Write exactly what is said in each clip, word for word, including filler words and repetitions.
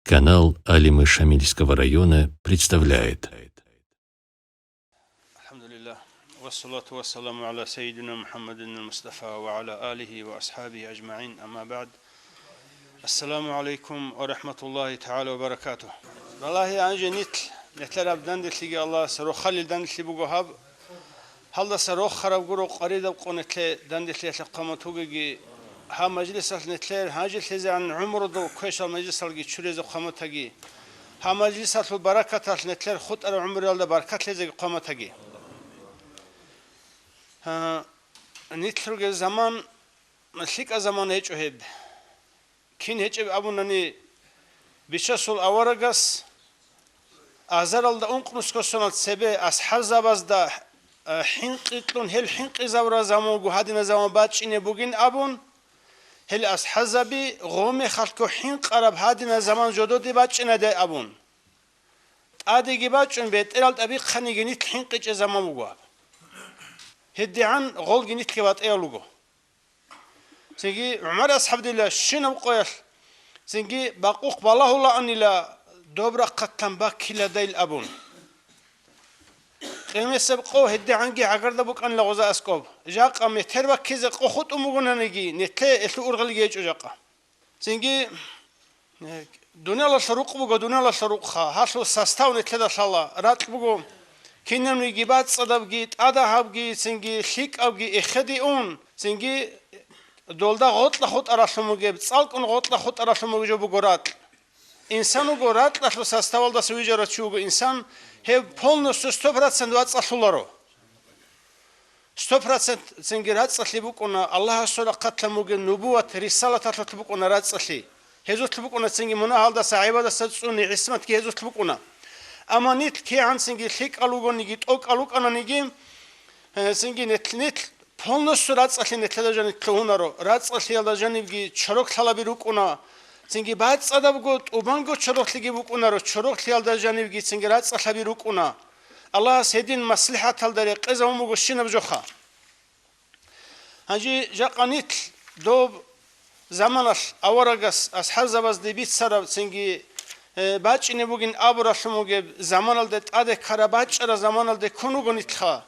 Канал Алимы Шамильского района представляет. الحمد لله. والصلاة والسلام على سيدنا محمد المصطفى وعلى آله وأصحابه أجمعين. أما بعد. السلام عليكم ورحمة الله تعالى وبركاته. Валлагьи, гьанже нилъ, нилъер гьаб данделъиги Аллагьас рохалил данделъи буго гьаб. Гьалдаса рохараб гуро къваридаб къо нилъе данделъиялъе хъван батугеги, гьаб мажлисалъ нилъер гьанжелъизегӀан гӀумрудул квешал мажлисалги чурезе хъван батаги. Гьаб мажлисалъул баракаталъ нилъер хутӀараб гӀумруялда баркат лъезеги хъван батаги. Гьа, нилъ ругеб заман, лъикӀаб заман гьечӀо гьеб. Кин гьечӀеб абунани, Бичасул аварагас азаралда ункънусго соналъ цебе асхӀабзабазда, э, хӀинкъи кьун, гьел хӀинкъизабураб заман вуго гьадинаб заман бачӀине бугин абун, гьел асхӀабзаби гъомехалъго хӀинкъараб гьадинаб заман жододе бачӀинадай абун. ТӀадеги бачӀун, бетӀерал тӀабихъаниги нилъ хӀинкъичӀеб заман буго гьаб. ГьедигӀан гъолги нилъги батӀиял руго. Цинги ГӀумар асхӀаб дила щинаб къоялъ, цинги бакъухъ балагьулаанила доб рахъалъан баккиладайил абун. Къемесеб къо гьедигӀанги гӀагарда букӀанила гъоза аскӀоб. Жакъа метер баккизе къо хутӀун бугонаниги, нилъе гьелъул ургъелги гьечӀо жакъа. Цинги, э, дуниялалъул рукъ буго, дуниялалъул рукъха, гьалъул состав нилъеда лъала, ракь буго, кинабниги бацӀцӀадабги, тӀадагьабги, цинги лъикӀабги эхеде ун, цинги долда гъоркьа хутӀаралъун бугеб, цӀалкӀун гъоркьа хутӀаралъун бугеб жо буго ракь. Инсан вуго, ракьалъул составалдаса вижарав чи вуго инсан, гьев полностью сто процент вацӀцӀалъуларо. Сто процент цинги рацӀцӀалъи букӀуна, Аллагьасул рахъалъан бугеб нубуват, рисалаталъулъ букӀуна рацӀцӀалъи. Гьезулъ букӀуна цинги мунагьалдаса, гӀайбадаса цӀуни, гӀисматги гьезулъ букӀуна. Амма нилъ кигӀан цинги лъикӀал вугониги, тӀокӀал вукӀананиги, э, цинги нилъ, нилъ полностью рацӀцӀалъи нилъеда жаниб лъугьунаро, рацӀцӀалъиялда жанибги чорок лъалаби рукӀуна, цинги бацӀцӀадабго тӀубанго чороклъиги букӀунаро, чороклъиялда жанибги цинги рацӀцӀалъаби рукӀуна. Аллагьас гьедин маслихӀаталда рекъезавун буго щинаб жоха. Гьанже жакъа нилъ доб заманалъ аварагас асхӀабзабазде бицараб цинги, э, бачӀине бугин абуралъун бугеб заманалде тӀаде ккараб бачӀараб заманалде ккун руго нилъха.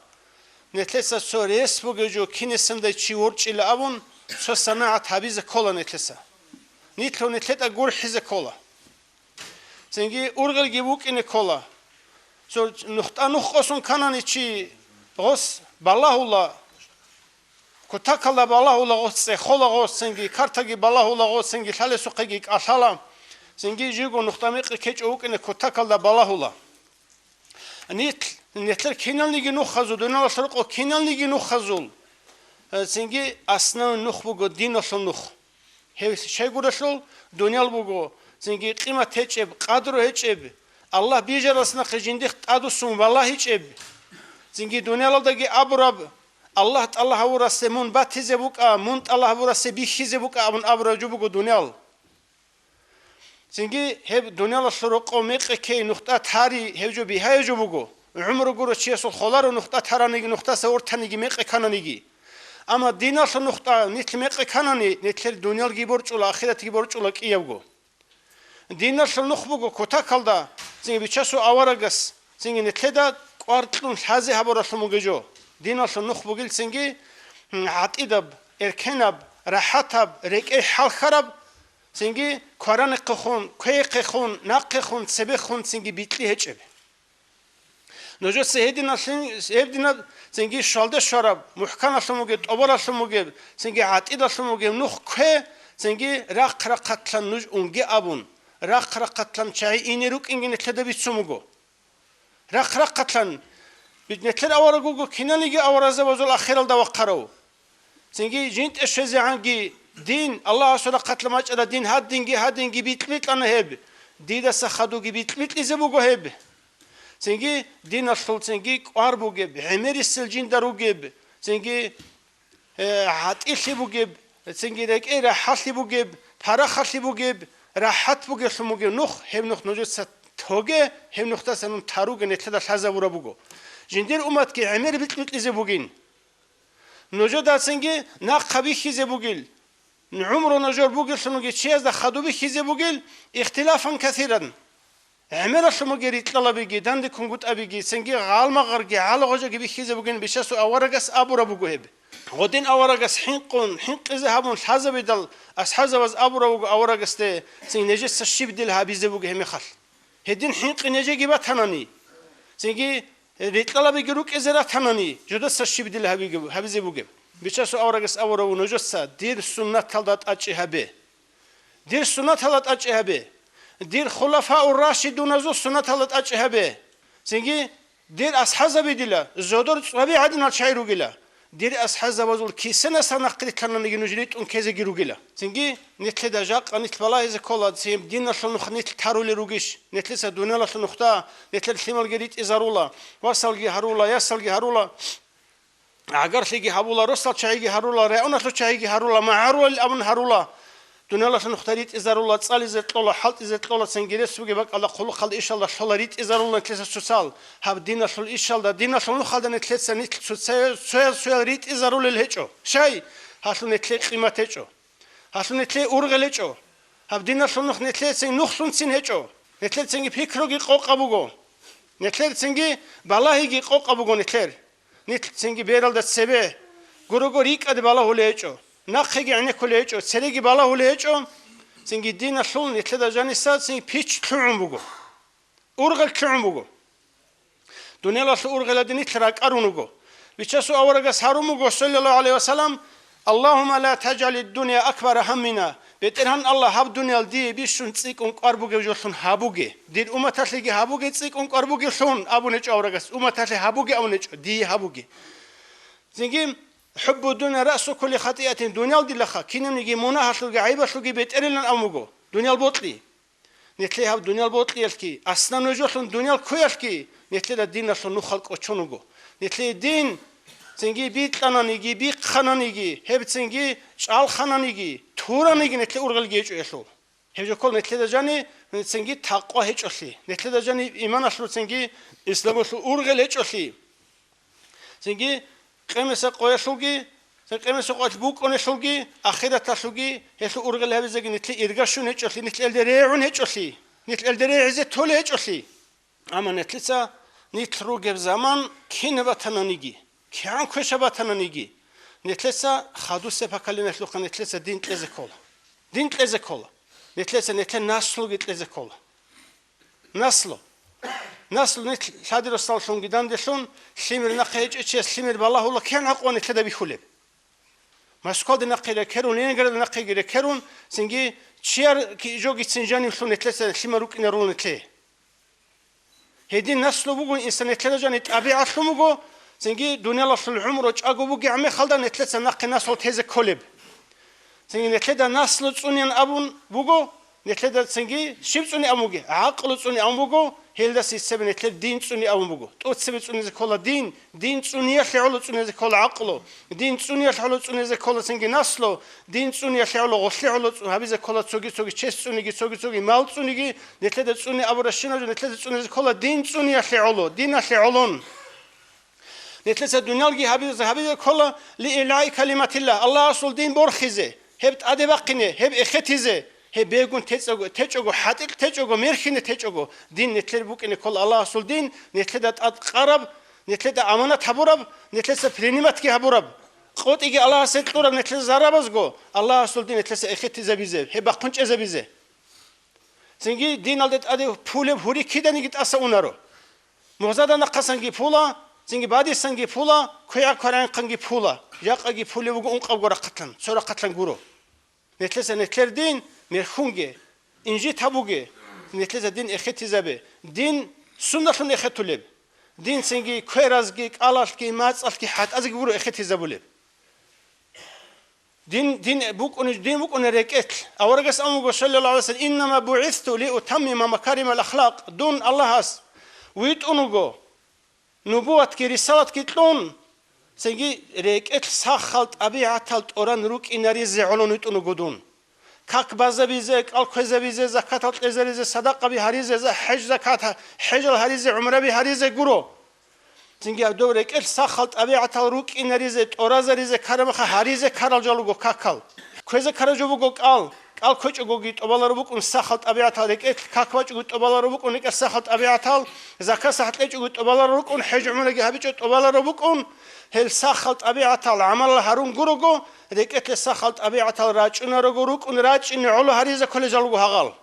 Нилъеца цо рес бугев жо кинисандай чи ворчӀила абун, цо санагӀат гьабизе ккола нилъеца. Нилъго нилъеда гурхӀизе ккола. Цинги ургъелги букӀине ккола. Цо нухда нух къосун канани чи гъос балагьула, кутакалда балагьула гъос, цӀехола гъос, цинги картаги балагьула гъос, цинги лъалесухъеги кӀалъала, цинги жиго нухда мекъи ккечӀо вукӀине кутакалда балагьула. Нилъ, нилъер киналниги нухазул, дуниялалъул рукъо киналниги нухазул, э, цинги основной нух буго диналъул нух. Гьев щайгурелъул дуниял буго, цинги къимат гьечӀеб, къадру гьечӀеб, Аллагь бижаралъ нахъе жиндихъ тӀадвуссун валагьичӀеб, цинги дуниялалдаги абураб, Аллагь тӀалаб гьавурасе мун батизе букӀа, мун тӀалаб гьавурасе бихьизе букӀа абун абураб жо буго дуниял. Цинги гьеб дуниялалъул рокъов мекъи ккей нухда тари гьев жо бигьаяб жо буго. ГӀумру гуро чиясул холаро нухда тараниги, нухдаса вортаниги, мекъи кананиги. Амма диналъул нухда нилъ мекъи канани, нилъер дуниялги борчӀула, ахиратги борчӀула кӀиябго. Диналъул нух буго кутакалда, цинги Бичасул аварагас, цинги нилъеда кӀвар кьун лъазе гьабуралъун бугеб жо. Диналъул нух бугил цинги, м, гӀатӀидаб, эркенаб, рахӀатаб, рекӀей хӀалхьараб, цинги кваранихъехун, квейхъехун, нахъехун, цебехун цинги бикьи гьечӀеб. Нужеца гьединалъин-, гьебдинаб цинги щвалде щвараб, мухӀканалъун бугеб, тӀобалалъун бугеб, цинги гӀатӀидалъун бугеб нух ккве, цинги рахъ-рахъатлъан нуж унге абун, рахъ-рахъатлъан чагӀи ине рукӀинги нилъеда бицун буго. Рахъ-рахъатлъан нилъер авараг вуго киналниги аварагзабазул ахиралда вахъарав. Цинги жинтӀе щвезегӀанги дин, Аллагьасул рахъалъа бачӀараб дин, гьадинги, гьадинги бикь-бикьана гьеб. Дидаса хадуги бикь-бикьизе буго гьеб. Цинги диналъул цинги кӀвар бугеб, гӀемерисел жинда ругеб, цинги, э, гӀатӀилъи бугеб, цинги рекӀей рахӀалъи бугеб, парахалъи бугеб, рахӀат бугеблъун бугеб нух, гьеб нух нужеца тоге, гьеб нухдаса нун таруге нилъеда лъазабураб буго. Жиндир умматги гӀемер бикь-бикьизе бугин. Нужеда цинги нахъа бихьизе бугил. гӀумру нужер бугеллъунги чиязда хадуб бихьизе бугел, ихтилафан касиран. ГӀемералъун бугел рикьалабиги, данде кунгутӀабиги, цинги гъалмагъарги, гӀалагъужаги бихьизе бугин, Бичасул аварагас абураб буго гьеб. Гъодин аварагас хӀинкъун, хӀинкъизе гьабун лъазабидал, асхӀабзабаз абураб буго аварагасде, цин нижеца щиб дила гьабизе буго гьебмехалъ. Гьедин хӀинкъи нижеги батанани, цинги рикьалабиги рукӀизе ратанани, жодоца щиб дила гьабиги-, гьабизе бугеб. Бичасул аварагас абураб буго нужеца, дир суннаталда тӀачӀи гьабе. Дир суннатала тӀачӀи гьабе. Дир хулафаур-рашидуназул суннатала тӀачӀи гьабе. Цинги дир асхӀазаби дила зодор цӀваби гӀадинал чагӀи ругила. Дир асхӀазабазул кисенаса нахърилълъананиги нуж ритӀун ккезеги ругила. Цинги нилъеда жакъа нилъ балагьизе ккола, цин диналъул нух нилъ тарулел ругищ? Нилъеца дуниялалъул нухда нилъер лъималги ритӀизарула, васалги гьарула, ясалги гьарула. ГӀагарлъиги гьабула, росал чагӀиги гьарула, регӀуналъул чагӀиги гьарула, магӀарулел абун гьарула. Дуниялалъул нухда ритӀизарула, цӀализе кьола, хӀалтӀизе кьола, цинги рес бугеб бакӀалда хъулухъалда ишалда лъола ритӀизарула нилъеца цоцал. Гьаб диналъул ишалда, диналъул нухалда нилъеца нилъ цоцая-, цоял-цоял ритӀизарулел гьечӀо. Щай? Гьалъул нилъее къимат гьечӀо. Гьалъул нилъее ургъел гьечӀо. Гьаб диналъул нух нилъецин нухлъунцин гьечӀо. Нилъерцинги пикруги къокъа буго. Нилъерцинги балагьиги къокъа буго нилъер. Нилъ цинги бералда цебе гурого рикӀкӀад балагьулей гьечӀо, нахъеги гӀенеккулей гьечӀо, цереги балагьулей гьечӀо, цинги диналъул нилъеда жаниса цин пич лъугӀун буго, ургъел лъугӀун буго. Дуниялалъул ургъеладе нилъ ракӀарун вуго. Бичасул аварагас гьарун буго, саллаллагьу гӀалайгьи вассалам: «Аллагьумма ла тажгӀалид-дунья акбара гьаммина». БетӀергьан Аллагь, гьаб дуниял дие бищун цӀикӀкӀун кӀвар бугев жолъун гьабуге. Дир умматалъеги гьабуге цӀикӀкӀун кӀвар бугевлъун абун гьечӀо аварагас. Умматалъе гьабуге абун гьечӀо, дие гьабуге. Цинги, хӀуббу-дунья раъсу кулли хатӀиатин, дуниял дилаха кинабниги мунагьалъулги гӀайбалъулги бетӀерилан абун буго, дуниял бокьи. Нилъее гьаб дуниял бокьиялъги, аснан нужелъун дуниял ккуялъги, нилъеда диналъул нухал кӀочон вуго. Нилъее дин цинги бикьананиги, бихъананиги, гьеб цинги чӀалхананиги, тураниги нилъее ургъелги гьечӀо гьелъул. Гьеб жо ккола нилъеда жани, цинги такъва гьечӀолъи, нилъеда жани иманалъул цинги исламалъул ургъел гьечӀолъи, цинги къемеса къоялъулги, цин къемеса къоялъ букӀунелъулги, ахираталъулги, гьелъул ургъел гьабизеги нилъе иргашун гьечӀолъи, нилъ элде регӀун гьечӀолъи, нилъ элде регӀизе толей гьечӀолъи. Амма нилъеца нилъ ругеб заман кин батананиги, кигӀан квеша батананиги, нилъеца хадусеб поколениялъухъа нилъеца дин кьезе ккола. Дин кьезе ккола. Нилъеца нилъер наслуги кьезе ккола. Наслу. Наслу нилъ лъади-росдаллъунги данделъун, лъимер нахъе гьечӀев чияс лъимер балагьула кигӀан гьакъула нилъеда бихьулеб. Москвалде нахъе рекерун, Ленинграде нахъеги рекерун, цинги чияр ки-, жогицин жанивлъун нилъеца лъимер рукӀинарула нилъее. Гьедин наслу буго инсан нилъеда жани тӀабигӀатлъун буго, цинги дуниялалъул гӀумру чӀаго бугеб мехалда нилъеца нахъе наслу тезе кколеб. Цинги нилъеда наслу цӀунеян абун буго, нилъеда цинги щиб цӀуне абун бугеб? ГӀакълу цӀуне абун буго, гьелдаса цебе нилъер дин цӀуне абун буго. ТӀоцебе цӀунезе ккола дин, дин цӀуниялъе гӀоло цӀунезе ккола гӀакълу, дин цӀуниялъе гӀоло цӀунезе ккола цинги наслу, дин цӀуниялъе гӀоло гъолъи гӀоло цӀу-, гьабизе ккола цоги-цоги чес цӀуниги, цоги-цоги мал цӀуниги, нилъеда цӀуне абурабщинаб жо нилъеда цӀунезе ккола дин цӀуниялъе гӀоло, диналъе гӀолон. Нилъеца дуниялги гьабизе, гьабизе ккола лиилаи калиматилла, Аллагьасул дин борхизе, гьеб тӀаде бахъине, гьеб эхетизе, гьеб бегун течӀого, течӀого, хӀатӀикь течӀого, мерхине течӀого, дин нилъер букӀине ккола Аллагьасул дин, нилъеда тӀад къараб, нилъеда аманат гьабураб, нилъеца приниматги гьабураб, къотӀиги Аллагьасе кьураб нилъер зарабазго, Аллагьасул дин нилъеца эхетизабизе, гьеб бахъун чӀезабизе. Цинги диналде тӀаде пулеб гьури киданиги тӀаса унаро. Мугъзада нахъасанги пула, цинги бадисанги пула, квегӀаб кварагӀинхъанги пула. Жакъаги пулеб буго ункъабго рахъалъан, цо рахъалъан гуро. Нилъеца нилъер дин мерхунге, инжит гьабуге, нилъеца дин эхетизабе. Дин сундалъун эхетулеб? Дин цинги кверазги, кӀалалъги, мацӀалъги, хӀатӀазги гуро эхетизабулеб. Дин, дин букӀуни, дин букӀуни рекӀелъ. Аварагас абун буго, саллаллагьу гӀалайгьи ва саллам: «Иннама бугӀисту лиутаммима макаримал ахлакъ». Дун Аллагьас витӀун вуго, нубуватги рисалатги кьун, цинги рекӀелъ сахал тӀабигӀатал тӀоран рукӀинаризе гӀоло витӀун вуго дун. Как базабизе, кӀал кквезабизе, закатал кьезаризе, садакъаби гьаризе, за-, хӀеж-закат, хӀежал гьаризе, гӀумраби гьаризе гуро. Цинги гьаб доб рекӀелъ сахал тӀабигӀатал рукӀинаризе, тӀоразаризе ккарамаха гьаризе ккарал жал руго какал. Кквезе ккараб жо буго кӀал. КӀал кквечӀогоги тӀубалареб букӀун сахал тӀабигӀатал, рекӀелъ как бачӀого тӀубалареб букӀун рекӀелъ сахал тӀабигӀатал, закат-сахӀ кьечӀого тӀубалареб букӀун, хӀеж-гӀумраги гьабичӀого тӀубалареб букӀун, гьел сахал тӀабигӀатал гӀамалал гьарун гурого, рекӀелъе сахал тӀабигӀатал рачӀунарого рукӀун рачӀине гӀоло гьаризе кколел жал руго гьагъал.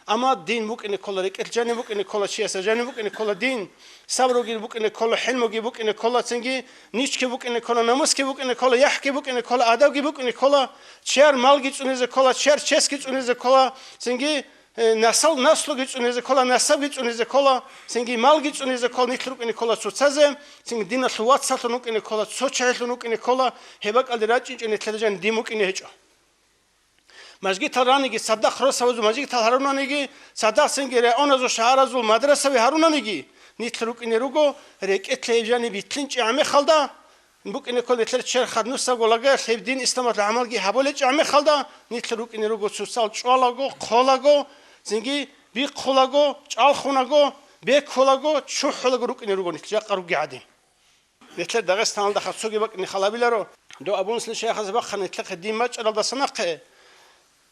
Амма дин букӀине ккола, рекӀелъ жаниб букӀине ккола, чиясда жаниб букӀине ккола дин, сабруги букӀине ккола, хӀилмуги букӀине ккола, цинги ничги букӀине ккола, намусги букӀине ккола, яхӀги букӀине ккола, адабги букӀине ккола, чияр малги цӀунизе ккола, чияр чесги цӀунизе ккола, цинги, э, насал-, наслуги цӀунизе ккола, насабги цӀунизе ккола, цинги малги цӀунизе ккола, нилъ рукӀине ккола цоцазе, цинги диналъул вацаллъун рукӀине ккола, цо чагӀилъун рукӀине ккола, гьеб бакӀалде рачӀинчӀо нилъеда жаниб дин букӀине гьечӀо. Мажгитал раниги, цадахъ росабазул мажгитал гьарунани, цадахъ цинги районазул, шагьаразул мадрасаби гьарунаниги, нилъ рукӀине руго, рекӀелъ гьеб жаниб битлъинчӀеб мехалда, букӀине ккола нилъер черх хаднусаго лагаялъ гьеб дин исламалъул гӀамалги гьабулечӀеб мехалда, нилъ рукӀине руго цоцал чӀвалаго, хъолаго, цинги бихъулаго, чӀалхунаго, бекулаго, чухӀулаго рукӀине руго нилъ жакъа ругел гӀадин. Нилъер Дагъистаналда хасуги бакӀни халабиларо. Дов абунсилищ яхъазе бахъана нилъехъе дин бачӀаралдаса нахъе,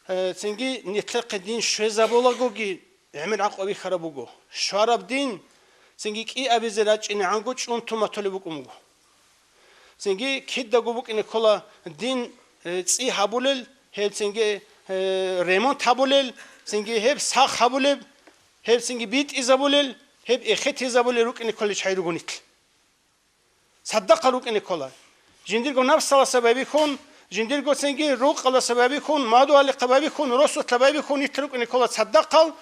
э, цинги нилъехъе дин щвезабулагоги гӀемер гӀакъуба бихьараб буго. Щвараб дин, цинги кӀиабизе рачӀинегӀанго чӀунтун батулеб букӀун буго. Цинги кидаго букӀине ккола дин, э, цӀи гьабулел, гьеб цинги, э, ремонт гьабулел, цинги гьеб сах гьабулеб, гьеб цинги битӀизабулел, гьеб эхетизабулел рукӀине кколел чагӀи руго нилъ. Цадахъал рукӀине ккола. Жиндирго напсаласа байбихьун, жиндирго цинги рукъаласа байбихьун, мадугьалихъа байбихьун, росулъа байбихьун нилъ рукӀине ккола цадахъал.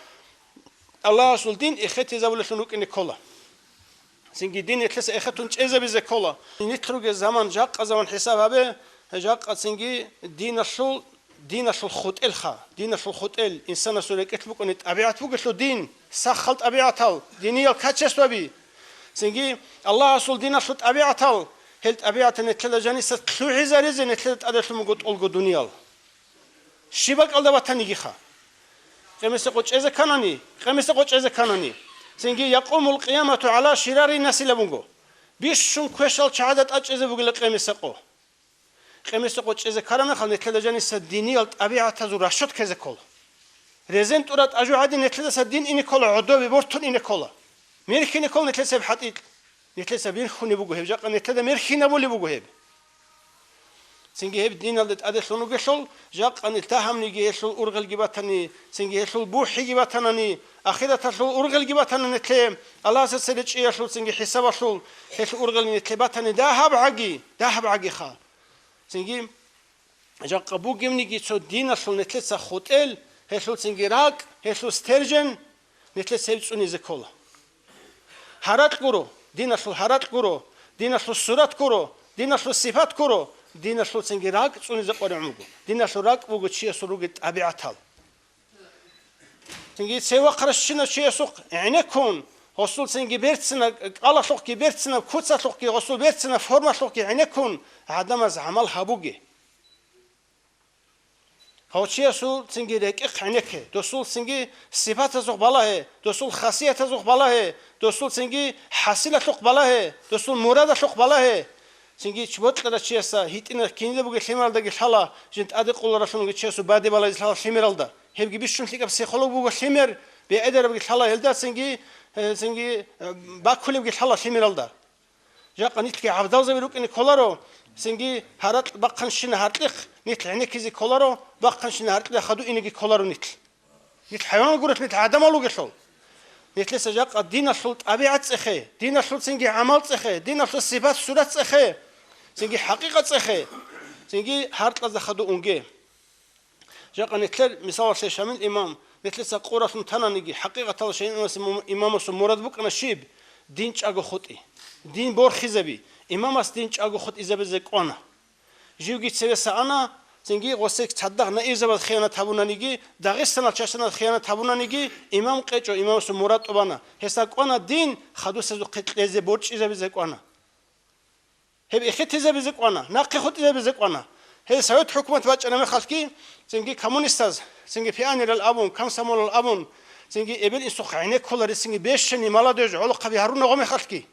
Аллагьасул дин эхетизабулеллъун рукӀине ккола. Цинги дин нилъеца эхетун чӀезабизе ккола. Нилъ ругел заман, жакъа заман хӀисаб гьабе, жакъа цинги диналъул диналъул хутӀелха, диналъул хутӀел, инсанасул рекӀелъ букӀунеб тӀабигӀат бугелъул дин, сахал тӀабигӀатал, диниял качестваби. Цинги Аллагьасул диналъул тӀабигӀатал, гьел тӀабигӀатал нилъеда жаниса лъугӀизаризе нилъеда тӀаделъун буго тӀолго дуниял. Щиб бакӀалда батанигиха. Къемиса къо чӀезе кканани, къемиса къо чӀезе кканани. Цинги якъумул къиямату гӀала ширари насил абунго. Бищун квешал чагӀазда тӀад чӀезе бугила къемиса къо. Къемиса къо чӀезе ккараб мехалъ, нилъеда жаниса диниял тӀабигӀатазул расчет ккезе ккола. Резен тӀура тӀажу гӀадин, нилъедаса дин ине ккола, гӀодобе бортун ине ккола. Мирхьине ккола нилъеца гьеб хӀатӀикь. Нилъеца бирхьунеб буго гьеб, жакъа нилъеда мирхьинабулеб буго гьеб. Цинги гьеб диналде тӀаделъун ругелъул, жакъа нилъ дагьабниги гьелъул ургъелги батани, цинги гьелъул бухӀиги батанани, ахираталъул ургъелги батани нилъее, Аллагьасда цере чӀиялъул цинги хӀисабалъул гьелъул ургъел нилъее батани дагьаб гӀаги, дагьаб гӀагиха. Цинги жакъа бугебниги цо диналъул нилъеца хутӀел, гьелъул цинги ракӀ, гьелъул стержень нилъеца гьеб цӀунизе ккола. Гьаракь гуро, диналъул гьаракь гуро, диналъул сурат гуро, диналъул сипат гуро, диналъул цинги ракӀ цӀунизе къваригӀун буго. Диналъул ракӀ буго чиясул ругел тӀабигӀатал. Цинги цеве вахъаращинав чиясухъ гӀенеккун, гъосул цинги берцинаб кӀалалъухъги, берцинаб куцалъухъги, гъосул берцинаб формалъухъги гӀенеккун, гӀадамаз гӀамал гьабуге. Гьав чиясул цинги рекӀехъ гӀенекке, досул цинги сипатазухъ балагье, досул хасиятазухъ балагье, досул цинги хӀасилалъухъ балагье, досул мурадалъухъ балагье. Цинги чи бокьарав чиясда гьитӀинаб кинида бугеб лъимералдаги лъала, жин тӀаде къуларалъунги чиясул баде балагьизе лъала лъимералда. Гьебги бищун лъикӀаб психолог буго лъимер, бегӀедарабги лъала гьелда, цинги, э, цинги, э, бакулебги лъала лъимералда. Жакъа нилъги гӀабдалзаби рукӀине кколаро, цинги гьаракь бахъанщина гьаркьихъ нилъ гӀенеккизе кколаро, бахъанщина гьаркьида хадуинеги кколаро нилъ. Нилъ хӀайван гурелъ, нилъ гӀадамал ругелъул. Нилъеца жакъа диналъул тӀабигӀат цӀехе, диналъул цинги гӀамал цӀехе, диналъул сипат-сурат цӀехе, цинги хӀакъикъат цӀехе, цинги гьаркьазда хадув унге. Жакъа нилъер, мисалалъе, Шамил имам, нилъеца къоралъун тананиги, хӀакъикъаталда Шамил имамас-, имамасул мурад букӀана щиб? Дин чӀаго хутӀи, дин борхизаби, имамас дин чӀаго хутӀизабизе кӀвана. Живги цевеса ана, цинги гъосек цадахъ наибзабаз хиянат гьабунаниги, Дагъистанал чачаназ хиянат гьабунаниги, имам къечӀо, имамасул мурад тӀубана. Гьесда кӀвана дин хадусезухъе кьезе борчӀизабизе кӀвана. Гьеб эхетизабизе кӀвана, нахъе хутӀизабизе кӀвана. Гьел Совет хӀукумат бачӀана мехалъги, цинги коммунистаз, цинги пионерал абун, комсомолал абун, цинги эбел-инсухъ гӀенеккулари, цинги бещани молодёжь гӀолохъаби гьаруна гъо мехалъги.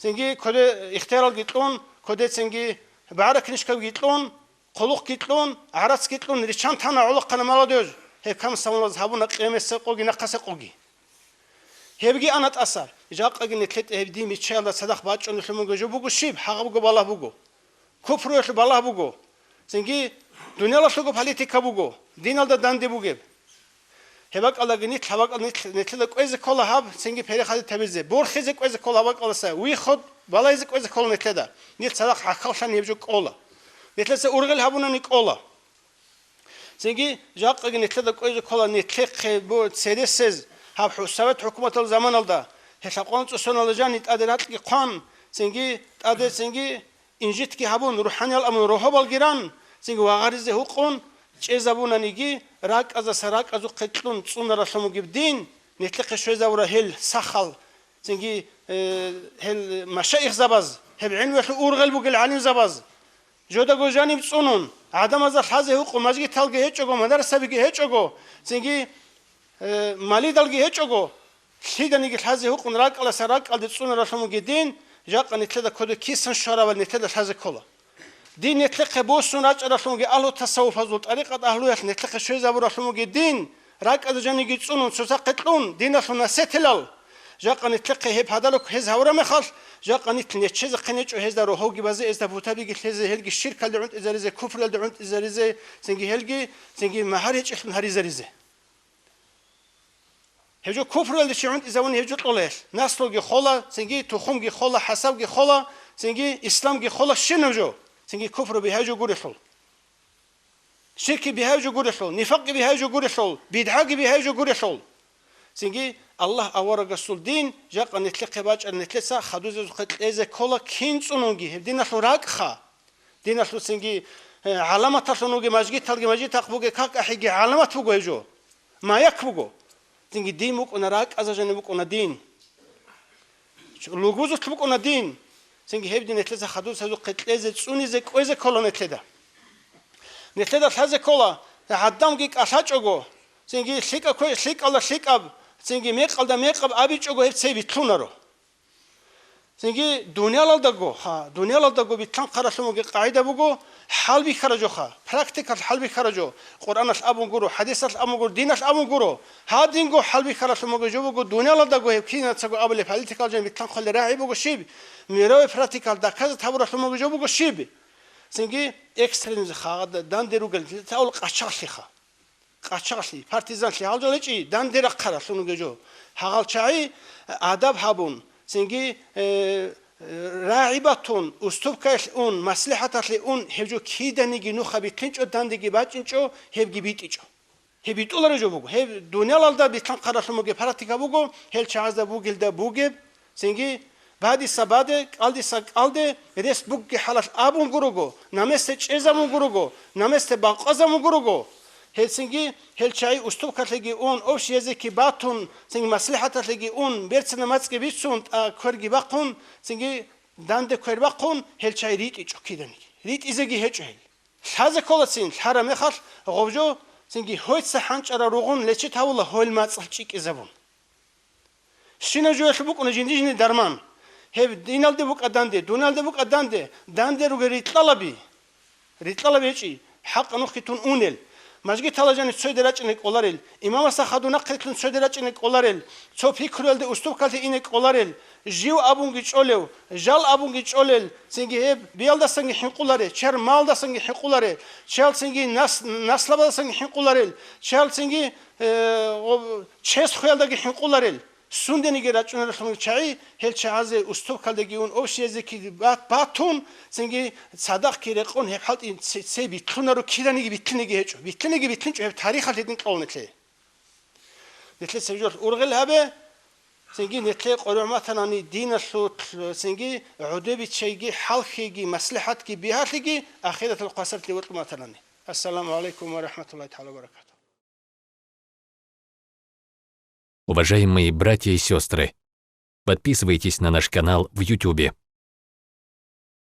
Цинги кодо ихтияралги кьун, кодо цинги багӀараб книжкабги кьун, хъулухъги кьун, гӀарацги кьун, риччан тана гӀолохъана молодёжь. Гьеб комсомолаз гьабуна къемесекъоги нахъасекъоги. Гьебги ана тӀаса. Жакъаги нилъеда гьеб дин биччаялда цадахъ бачӀунелъул мунги жо буго щиб? Гьагъабго балагь буго. Купруялъул балагь буго. Цинги дуниялалъулго политика буго, диналда данде бугеб. Гьеб бакӀалдаги нилъ, гьаб бакӀал нилъ, нилъеда кӀвезе ккола гьаб, цинги переходить гьабизе, борхизе кӀвезе ккола гьаб бакӀалдаса, выход балайзе кӀвезе ккола нилъеда. Нилъ цадахъ гӀахьаллъани гьеб жо кӀола. Нилъеца ургъел гьабунани кӀола. Цинги жакъаги нилъеда кӀвезе ккола нилъехъе бу-, цересез гьаб хӀу-, Совет хӀукуматалъул заманалда, гьелъа къонцӀусонала жани тӀаде ракьги хъван, цинги тӀаде цинги инжитги гьабун, рухӀаниял абун рогьобалги ран, цинги вагъаризе гьукъун, чӀезабунаниги, ракӀаздаса ракӀазухъе кьун цӀунаралъун бугеб дин, нилъехъе щвезавура гьел сахал, цинги, э, гьел машаихзабаз, гьеб гӀилмуялъул ургъел бугел гӀалимзабаз, жодаго жаниб цӀунун, гӀадамазда лъазе гьукъун, мажгиталги гьечӀого, мадрасабиги гьечӀого, цинги, э, малидалги гьечӀого, лъиданиги лъазе гьукъун ракӀаласа ракӀалде цӀунаралъун бугеб дин, жакъа нилъеда кодо кисан щварабали нилъеда лъазе ккола. Дин нилъехъе босун рачӀаралъунги, агьлу тасаввуфазул тӀарикъат агьлуялъ нилъехъе щвезабуралъун бугеб дин, ракӀазда жаниги цӀунун цоцахъе кьун, диналъул насетилал. Жакъа нилъехъе гьеб гьадалухъ гьез гьавура мехалъ, жакъа нилъ неччезехъин гьечӀо гьезда рогьовги базе, гьезда бутабиги лъезе, гьелги ширкалде гӀунтӀизаризе, куфралде гӀунтӀизаризе, цинги гьелги, цинги магьар гьечӀелъун гьаризаризе. Гьеб жо куфруялде чи гӀунтӀизавуни гьеб жо кьола гьелъ. Наслуги хола, цинги тухумги хола, хӀасабги хола, цинги исламги хола щинаб жо, цинги куфруби гьеб жо гурелъул. Ширкги бигьай жо гурелъул, нифакъги бигьай жо гурелъул, бидгӀаги бигьай жо гурелъул. Цинги Аллагь аварагасул дин жакъа нилъехъе бачӀараб нилъеца хадузезухъе кьезе ккола кин цӀунунги, гьеб диналъул ракӀха. Диналъул цинги, э, гӀаламаталъун вугеб мажгиталги мажгитахъ бугеб какахӀиги гӀаламат буго гьеб жо. Маяк буго. Цинги дин букӀуна, ракӀазда жаниб букӀуна дин. Лугузулъ букӀуна дин. Цинги гьеб дин нилъеца хадусезухъе кьезе, цӀунизе, кӀвезе ккола нилъеда. Нилъеда лъазе ккола, гӀадамги кӀалъачӀого, цинги лъикӀа ккве-, лъикӀалда лъикӀаб, цинги мекъалда мекъаб абичӀого гьеб цей битлъунаро. Цинги дуниялалдаго, гьа, дуниялалдаго битлъанхъаралъун бугеб къагӀида буго, хӀалбихьараб жоха, практикалъ хӀалбихьараб жо, Къуръаналъ абун гуро, хӀадисалъ абун гуро, диналъ абун гуро. Гьадинго хӀалбихьаралъун буго жо буго, дуниялалдаго гьеб кинацаго абулеб политикал жан битлъанхъулел рагӀи буго щиб? Мировой практикалъ доказать гьабуралъун буго жо буго щиб? Цинги экстремизм, хагъада данде ругел, лъикӀал къачагълъиха. Къачагълъи, партизанлъи гьал жо гьечӀи, данде рахъаралъун ругел жо. Гьагъал чагӀи адаб гьабун, цинги, э, рагӀи батун, уступкаялъ ун, маслихӀаталъе ун, гьеб жо киданиги нуха битлъинчӀо, дандеги бачӀинчӀо, гьебги битӀичӀо. Гьеб битӀулареб жо буго. Гьеб дуниялалда битлъанхъаралъун бугеб практика буго, гьел чагӀазда бугелда бугеб, цинги бадиса баде, кӀалдиса кӀалде, рес бугеб хӀалалъ абун гурого, намесде чӀезабун гурого, намесде бакъвазабун гурого. Гьелцинги гьел чагӀи уступкалъеги ун, общий языке батун, цинги маслихӀаталъеги ун, берцина мацӀги бицун, тӀа кверги бахъун, цинги данде квер бахъун, гьел чагӀи ритӀичӀо киданиги. РитӀизеги гьечӀо гьел. Лъазе кколацин, лъараб мехалъ гъоб жо, цинги гьойца хӀанчӀарал ругъун лечит гьавула гьойл мацӀалъ чӀикӀизабун. Щинаб жоялъул букӀуна жинди-жинди дарман. Гьеб диналде букӀа данде, дуналде букӀа данде, данде ругел рикьалаби. Рикьалаби гьечӀи, хӀакъа нухги тун унел. Мажгитала жанив цояде рачӀине кӀоларел, имамасда хадур нахърилълъун цояде рачӀине кӀоларел, цо пикруялде уступкалъе ине кӀоларел, жив абунги чӀолев, жал абунги чӀолел, цинги гьеб биялдасанги хӀинкъуларе, чияр малдасанги хӀинкъуларе, чиял цинги нас-, наслабадасанги хӀинкъуларел, чиял цинги, э, гъо-, чес хвеялдаги хӀинкъуларел. Сундениги рачӀунарелъул чагӀи, гьел чагӀазе уступкалдеги ун, общий языке бат-, батун, цинги цадахъги рекъон гьеб хӀалтӀи це-, цей битлъунаро, киданиги битлъинеги гьечӀо. Битлъинеги битлъинчӀо гьеб тарихалъ гьедин кьолнилъе. Нилъеца гьеб жолъ ургъел гьабе, цинги нилъее къоригӀун батанани диналъул, цинги гӀодобиччайги, хӀалхьиги, маслихӀатги, бигьалъиги, ахираталъул хвасарлъи бокьун батанани. Ассаламу гӀалайкум ва рахӀматуллагьи тагӀала ва баракатугьу. Уважаемые братья и сестры, подписывайтесь на наш канал в Ютубе.